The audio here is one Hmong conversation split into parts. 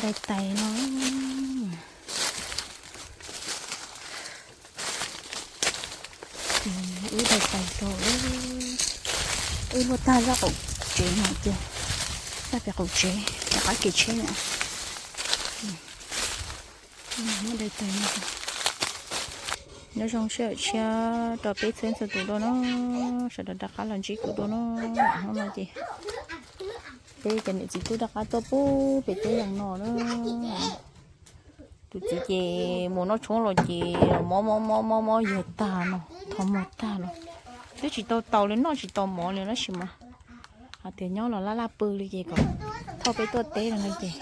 Dai tais no, wb dai tais rau, wb luaj tag zaj qaum tsev no ces tag pem qaum tsev rov qab kev tsheb na. Muab dai tais no. Nyob zoo sawv daws, rau peb txhua txhua tus dua na, sawv daws rov qab los ntsib kuv dua na. Hnub no ces peb cov niam txiv tub rov qab tuaj pub pem teb yam no na. Tus txiv ces mus noj tshoob los ces mob mob mob mob mob yuag tag no, tho muag tag no. Twb tsis tau taus li, noj tsis tau mov li tab sis mas hais tias nyob los laj laj pw li ces kom thauj peb tuaj teb no ces.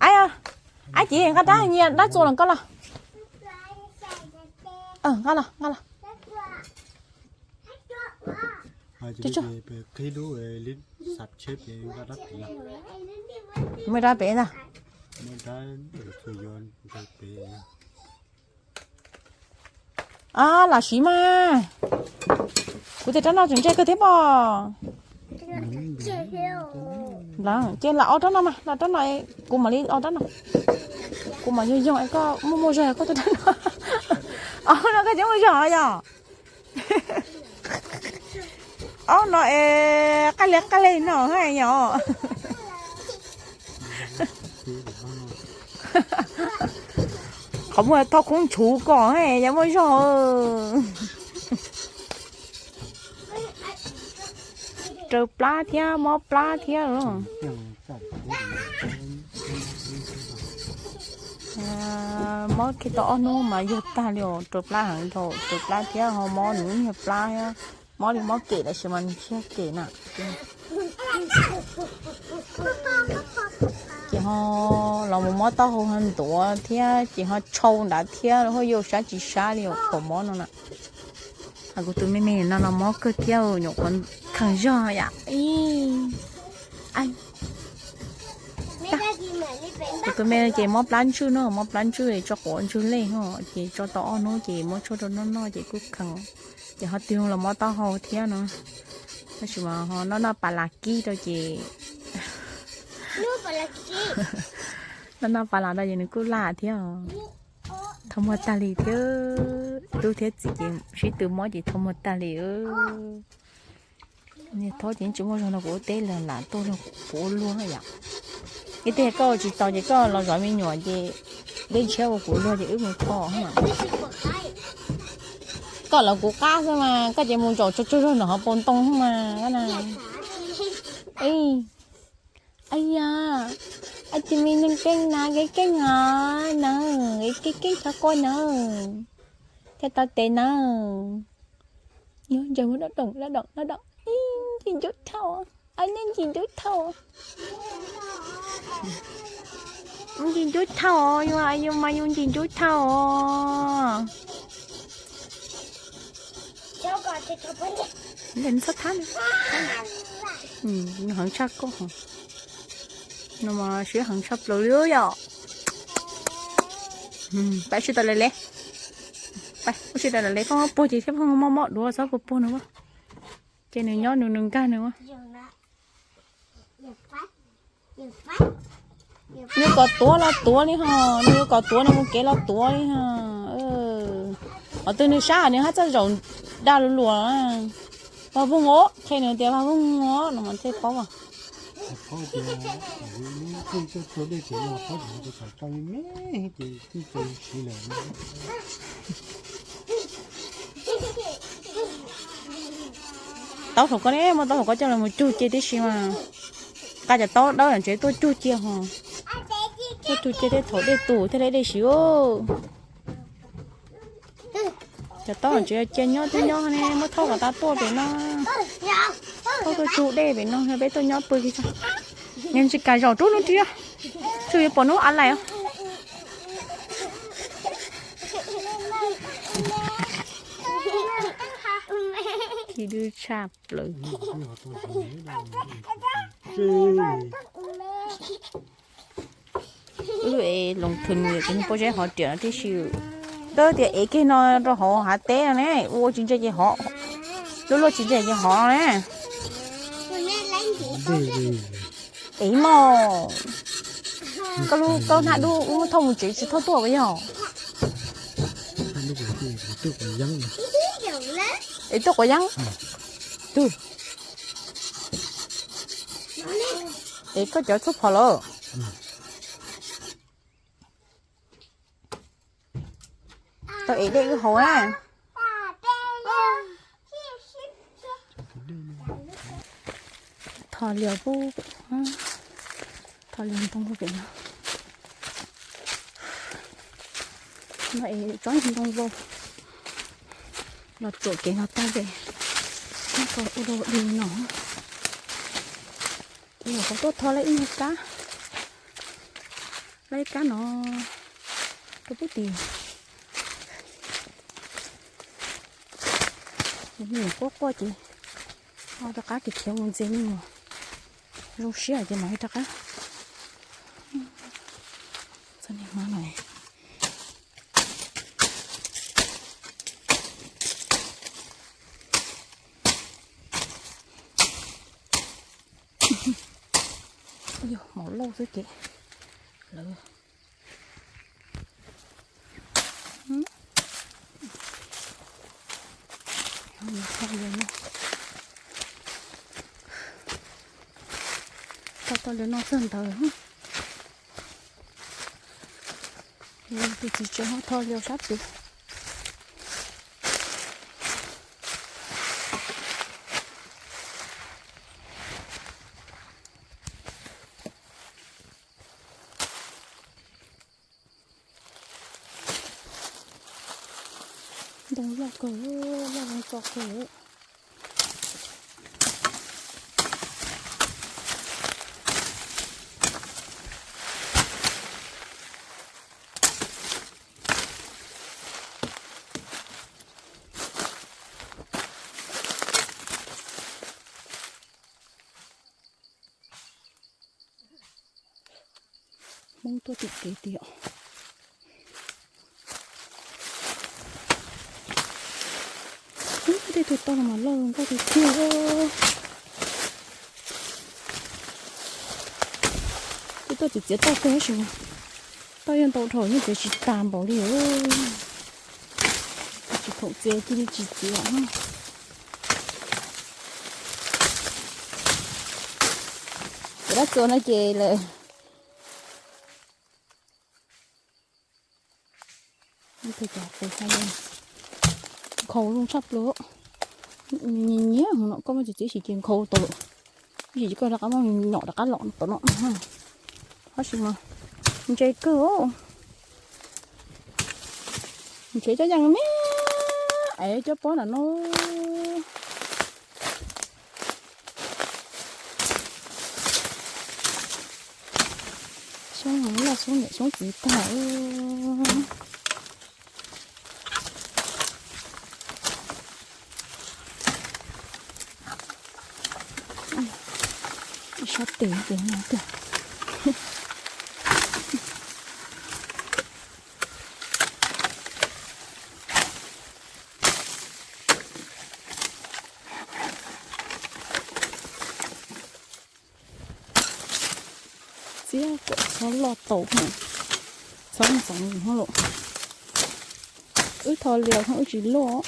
Ab, ab ces nqa rab nyias dab txuas los koj los. Nqa los, nqa los. Muaj rab pem ntag. Ab, lam siv mas. Kuv tias rab no tseem ntse kawg thiab pob. Ces lam ob rab no mas, lam rab no, kuv mam li ob rab no. Kuv mam yoog yoog es koj muaj muaj zog koj tus rab no. Ob no koj tseem muaj zog yom? Ob no es qaj li qaj li no yom? Qhov muag thauj khoob ntshuv kom yog muaj zog. Raws plab thiab mob plab thiab. Mob kiag tau ob hnub mas yuag tag li os, raws plab heev dhau, raws plab thiab ho mob nws nyuag plab thiab. Mob li mob kem tab sis mas nws tsis yog kem na. Ces ho los mus mob taub hau ho ntuav thiab ces ho tshau nrad thiab, ho yuav sab tsis sab li os, khaum mob no na. Hos kuv tus me me no los mob kawg thiab, nyuam qhuav kheev zog yam. Kuv tus me ces mob plab ntswj no, mob plab ntswj es tso quav ntswg lej no, ces tso tau ob hnub ces muab tshuaj rau noj noj ces kuj kheev. Ces ho twg los mob taub hau thiab no. Tab sis mas ho noj noj pas las kib rau ces, noj noj pas las rau ces nws kuj laj thiab. Thau muag tag li thiab, tub thiab txiv ces sib tw mob ces thau muag tag li. Niag Thaub ces tsis muaj zog no kuv ua teb los lam tuaj rau kuv ua luag yom. Ib teg koj ua tsis tau ces koj los zov me nyuam ces dej ntshiab ua kuv luag ces wb mus kho. Koj los kuv qab xwb mas, koj ces mus zaum tsaug tsaug zog nram hauv paus ntoo xwb mas. Ab yam, ab tsis me neeg keej na, keej keej os na, keej keej txhob quaj na, thiaj tau tes na. Yog ntses muab dab doom dab doom dab doom, ntsis ntub thauj, ab nej ntsis ntub thauj, ntsis ntub thauj, yus yus mas yus ntsis ntub thauj. Txhob thab, heev tshaj koj. No mas siab heev tshaj plaws li yom. Pab sib tau le le, pab sib tau le le, phooj puag ces thiab phooj mob mob duav txhob puag puag nws. Ces nws nyob nws nws nkag nws. Nws kom tuav los tuav li ho, nws yuav kom tuav nws mus kev los tuav li ho. Qhov twg nws sab nws haj txawj zaum daj luag luag. Vaj Voog os, qhia nws tias Vaj Voog os no mas thiaj paub. Taub hluas koj ne, muab taub hluas koj coj los mus cug cia tib si mas. Nqa cov taub dawb ntawd tuaj cug cia ho. Tuaj cug cia tej thaum dej tu thiaj li dej siv. Cov taub ntawd cia nyob twb nyob ne, muab thauj kom tau tuaj pem no. Thauj tuaj cug dej pem no, peb tuaj nyob pw kiag tso. Nws tsis kam zaum rub hnub ris, tsuas yuav pom hnub a lais. Khi dwb tshaj plaws. Wb es loos thwm yog cov pob zeb hov riam no tib si. Twb tias ev kiag no rau hauv hav teb no ne, ua tsis ntse ces hov, luaj luaj tsis ntse ces hov no ne. Ev mog, koj lub koj hnav dub ub thauj mus tsev tsis thauj tuaj puas yog? Ev tuaj quav yeeb. Twg? Ev koj cov tshuaj phom lawm. Tau ev dej wb haus na. Tho lias pub, tho lias ntoo pem no. No es tsob ntoo vau los tsuam kev no tag ces ua rau di no. Kuv tuaj tho lawm ib nyuag kab, lawm ib kab no rau pub tim. Nws quaj quaj ces ho rov qab khiav khiav mus ntxias me nyuam zoo siab ces mam li rov qab. Txoj niag hmab no. Yog maum lauj xwb ces lawv tau tau lias no txog ntawd. Tus txiv tsev ho tho lias sab tid. Ntoo loj kawg, loj zoo tso kawg. Hmoob tuaj tim kev tiag. Tej tug tau mas loj nkauj tiag tiag. Twb tuaj txiav txiav toj kawg tab sis mas toj yeej ntau dhau yeej txiav tsis tas npaum li. Tsis khoom txiav cia li tsis txiav. Txiav dab txuas no ces lawm. Nkhaus zoo tshaj plaws. Nyiam nyiam no koj muab txiav txiav sis ces nkhaus tau lawm. Tab sis koj rov qab muab nyom rov qab los tom no. Tab sis mas ntse kawg. Nrhiav cov yas me es cov pob nram no. Xyoob loj xyoob niam xyoob txiv tag. Ib sab tes ces no tiag. Txiav kom txhob loj tau, txhob ntxoov lawm. Wb tho lias wb tsis loj.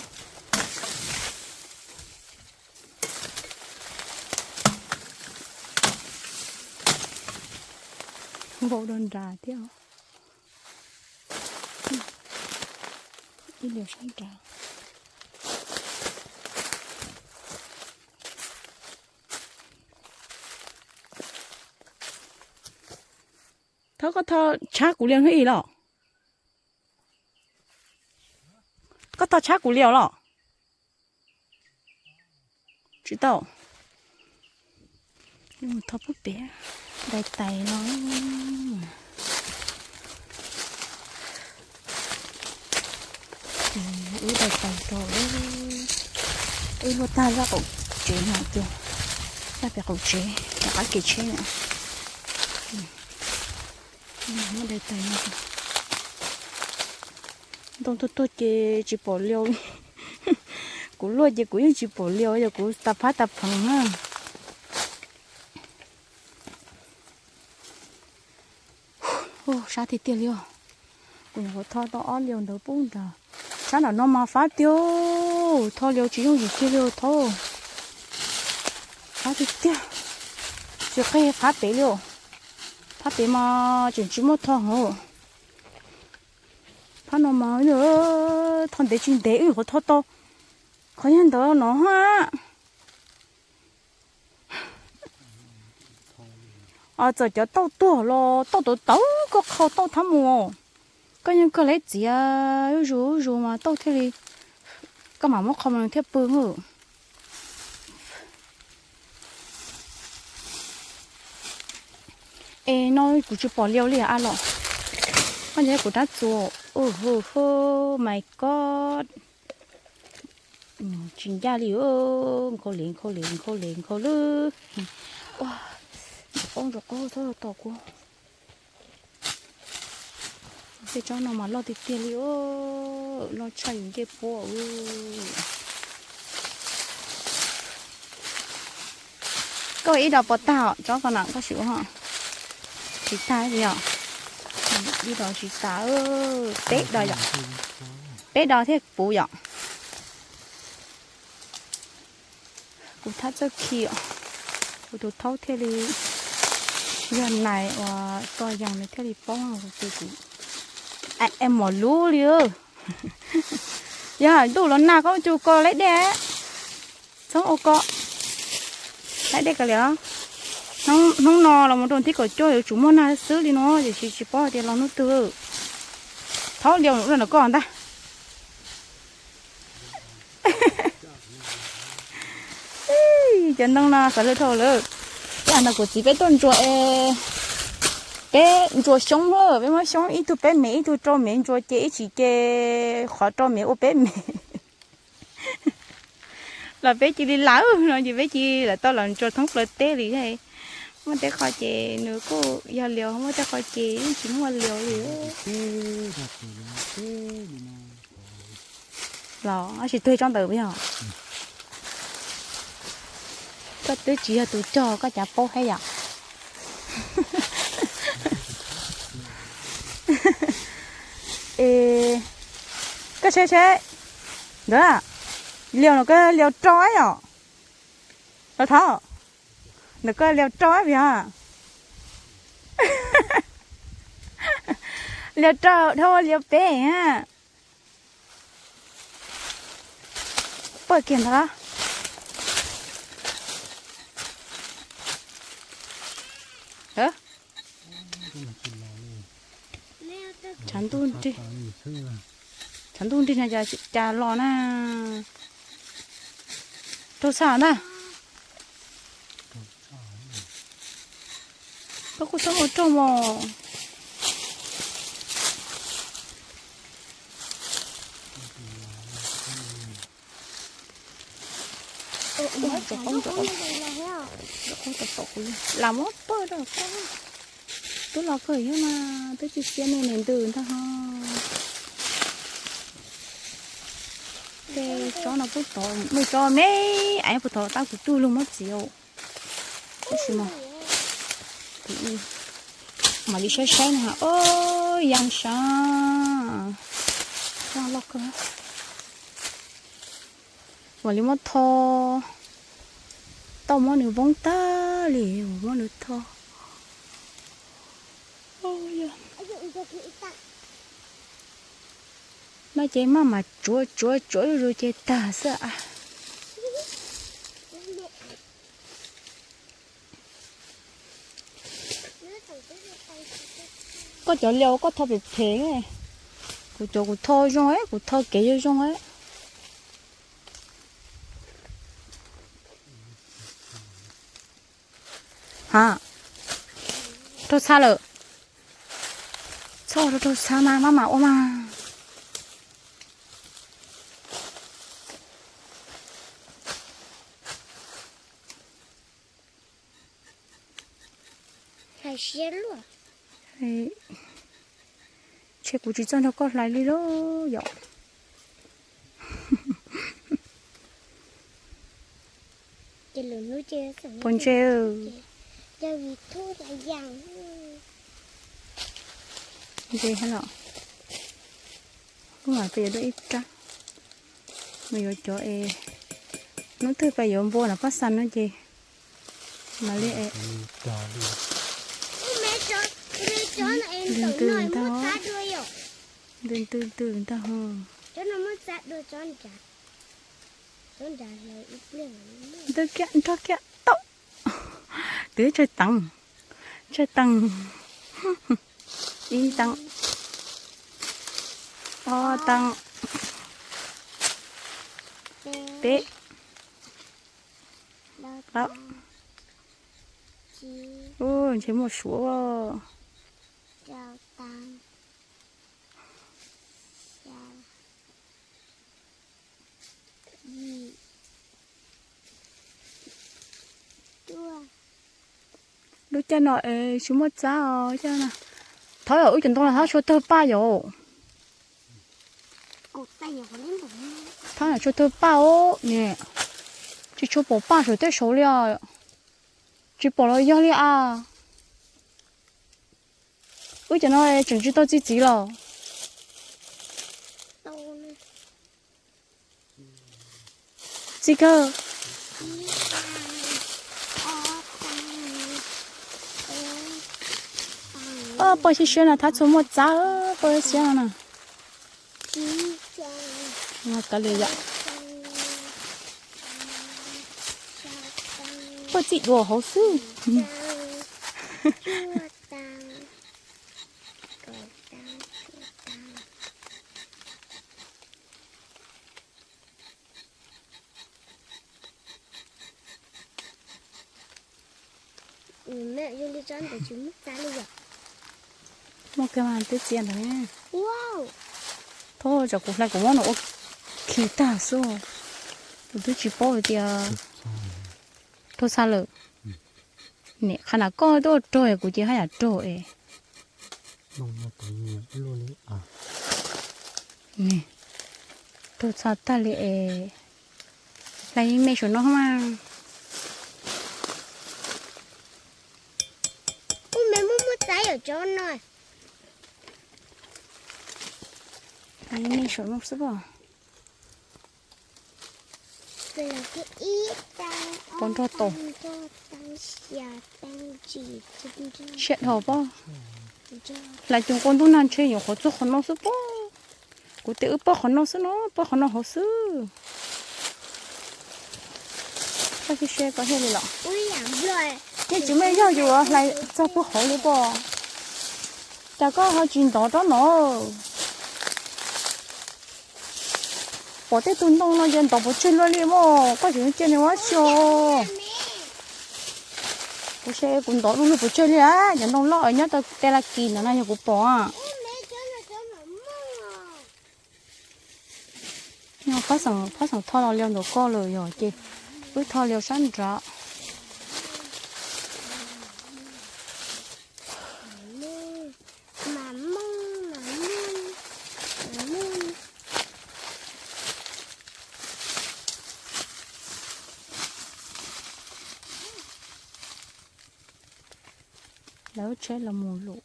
Vau rau nrad thiab. Ib lias sab nrad. Thov koj tho tshav kuv lias ib los. Koj tho tshav kuv lias los? Tsis tau. Mus tho pub pem daim tais no. Wb daim tais rau wb luaj tag zaj qaum tsev no ces tag pem qaum tsev rov qab kev tsheb na. Muab daim tais no. Ntoo tuag tuag ces tsis pom lias. Kuv luaj ces kuv yeej tsis pom lias, yog kuv tas phab tas pheev na. Sab tiag tiag li os. Kuv nyuam qhuav tho tau ob liaus ntawd pub nrad. Sab nram no mas fab tiag, tho liaus tsis yooj yim kiag li thaub. Fab tiag tiag. Tsis qhib fab pem li os. Fab pem mas tseem tsis muaj tho heev. Phab no mas tho ntev tsis ntev wb nyuam qhuav tho tau qhov yog ntawd no ha. Txawm cov tauj tuag los tauj tauv tauv koj qhau tauj thab mus. Koj yeej kawg leb txiav zuj zus zuj zus mas tauj thiaj li, koj mam muab qhau mas nws thiaj pw. Es no kuv tsis pom liaus li a los. Koj ntsia kuv rab txuas. Oh, oh, oh my God. Tsis ncaj li, nkhaus li, nkhaus li, nkhaus li, nkhaus li. Ua, ntsuag qaub ntsuag qaub txhob tos kuv. Tej tsob no mas loj tiag tiag li, loj tshaj yus ncej puab. Koj ib dos puas tag os, tsob ko na koj sim ua. Tsis tag li os. Ib dos tsis tas, peb dos yom. Peb dos thiaj puv yom. Kuv thab txawj khi os, kuv tus thaub thiaj li yog nais uas tso yas nws thiaj li paub kuv tus kuv. Es mom lub li. Yog ntuj los nag koj ua cas ko laib dej, txhob ua ko laib dej kav liam. Hnub no los mus rau thib kaum cuaj yuav tsum muaj nag xwb li no, tiam sis tsis paub hais tias los hnub twg. Thaub liaus ua ntawm koj ntag. Cov ntoo no xav lwj dhau lawm. Ib yam no kuv txiv peb tuaj ntsuas es, peb ntsuas xyoob lawm, peb muab xyoob ib tug peb mev ib tug rau mev ntsuas ces ib chim ces qhov rau mev ua peb mev. Los peb cia li lawm no ces peb cia li lawv tau los ntsuas thoob plaws teb li. Muaj tej qho ces nws kuj yog liaus, muaj tej qho ces yeej tsis muaj liaus li. Los tsis tuag tsob ntawd yog. Koj twb tsis yog tus cog koj cav paub thiab yom. Es koj saib saib ntawd, liaus no koj liaus rau yom. Los thov, ntawm koj liaus rau vim yog liaus rau dhau liaus pem. Poj kiag ntag. Tshav ntuj nrig, tshav ntuj nrig no cas los na. Raug txha na. Koj kuj txhob ua raug mos. Lam muab pawg rau koj. Twb los kawg yog mas twb tsis txia me me ntws ntag ho. Tej tsob no pub tod, muaj tsob me, es puas tod tab kuv tug lug muab txiav. Tab sis mas mam li saib saib na. O, yaj sav, loj kawg. Mam li muab tho, tau muab nws voob tag li, muab nws tho. No ces maj mam tsuav tsuav tsuav zuj zus ces tag xwb a. Koj cov liaus koj tho phem phem, kuv cov kuv tho zoo, kuv tho kev zoo zoo. Ha, raug txha lawm. Txhob raug txha mas maj mam ua mas. Ntshe kuv tsis txawj nrog koj hlais li lauj yom. Pos ntshe. Yog vim thub hlais yas. Ntses hab los, ub, peb yuav dua ib rab, mas yuav cov es hnub twg peb yuav npua nram paj xas no ces mam li es. Ntws ntws ntag, ntws ntws ntws ntag ho. Ntws kiag nrog kiag tau. Twb tsawg teev, tsawg teev, ib teev, ob teev, peb, plaub, ub, ntshe muaj suav. Lub caij no es tsis muaj txab os. Thov yog wb cov ntoo no thab tshua tawg paj yom. Thab tshua tawg paj os, tsis tshua pom paj saum tej saud li os. Tsis pom los yog li as. Wb cov no tseem tsis tau txi txiv los. Txi kawg. Poj siab siab no thab txhua muaj txab, poj siab no. Kav liam yom. Poj txi dua hauv xwb. Muaj kawg mas twb txia ntawd. Thov tsam kuv hlais kuv muab no ua khi tag xwb. Kuv twb tsis paub hais tias raug txha lawm. Niam qha nas koj twb ua raug kuv ces haj yam raug es. Raug txha tag li es. Hlais me saum no mas. Ub, me muaj muaj txav yom cov no. Hlais me saum no xwb pob. Pov nrog tau. Siab dhau pob. Hlais tus nqua ntuj nag ntshe yuav qhov txog qhov no xwb pob. Kuv tias wb pawb qhov no xwb no, pawb qhov no hauv xwb. Koj sib seb koj thiaj li los. Yeej tsis muaj ib zaug yus hlais txog puag hauv li pob. Cas koj ho tsis ntov rab no? Pom tej tug ntoo no ces ntov pov tseg luaj li mas koj tseem cia nws ua xyov. Kuv saib kuv ntov du lug pov tseg li, cov ntoo loj nyob rau tej laj kis ntawd no yog kuv pom. Pab xeem tho los lias ntawm koj lawm yog ces wb tho lias sab nrad. Lawv tsheb los mus lawm.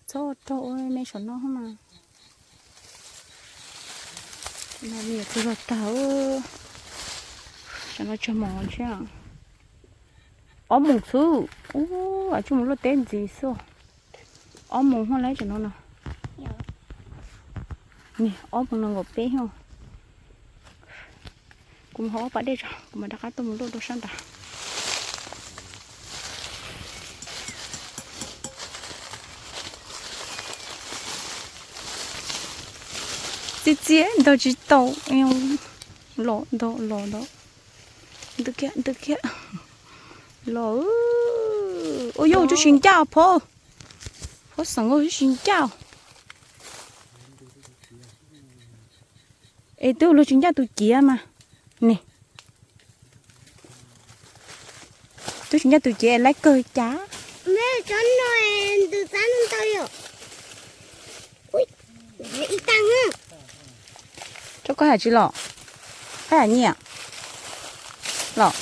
Txhob raug ua me saum no mas. No me nyuam tsaug zog tag. Saum no tsawg moos thiab? Ob moos xwb. Ub, tshuav mus luaj teb ntxiv xwb. Ob moos hov lawm saum no no. Ob moos nees nkaum peb hov. Kuv mus hau ob pas dej tso, kuv mam rov qab tuaj mus luaj rau sab nrad. Txias txias ntog tsis tau. Los ntog los ntog. Ntws kiag ntws kiag. Los. Ua yog tub si ncaj phob. Phob xeem tub si ncaj. Es twb luag tsis ncaj tus ciav mas. Ni. Twb tsis ncaj tus ciav laib kawg cas. Tsob koj haj tsis los, haj yam nyiam los.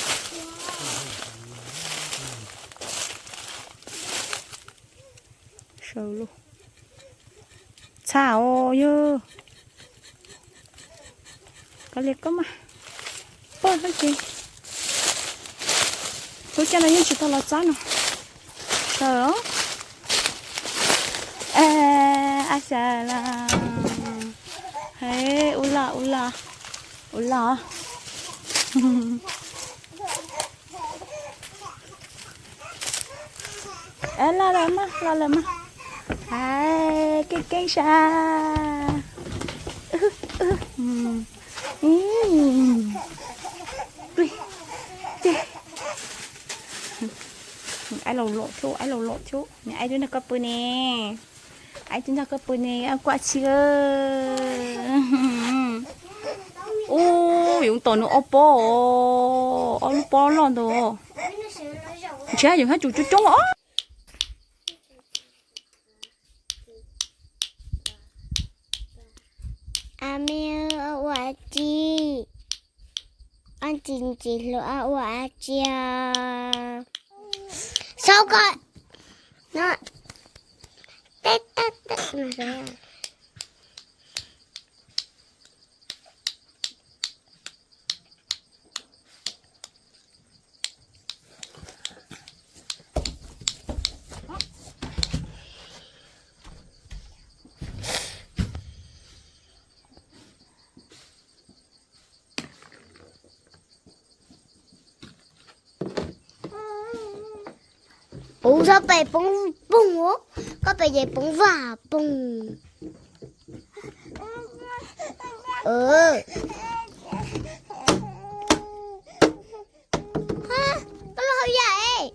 Saw lub. Thaj os yog. Koj li koj mas. Poj hab ces. Lub caij no yeej tsis tau los txab no. Sawv os. A xav las. He, ua laj ua laj. Ua laj. Los lawm mas, los lawm mas. Hais keej keej sas. Aib laus lom thiab, aib laus lom thiab. Nws aib twb nrog koj pw ne. Aib twb nrog koj pw ne, kuaj tsi. Ub, yuav tom nws ob pob, ob lub pob loj ntawd. Ntshe yuav hab tsum coob coob os. A me, ua tsi? Ab tsis ntsis hlua, ua tsi? Sau ko. No. Teb teb teb. Puv txhob pes poob poog, koj pes ces poob vaj poog. Koj lub hauv yam.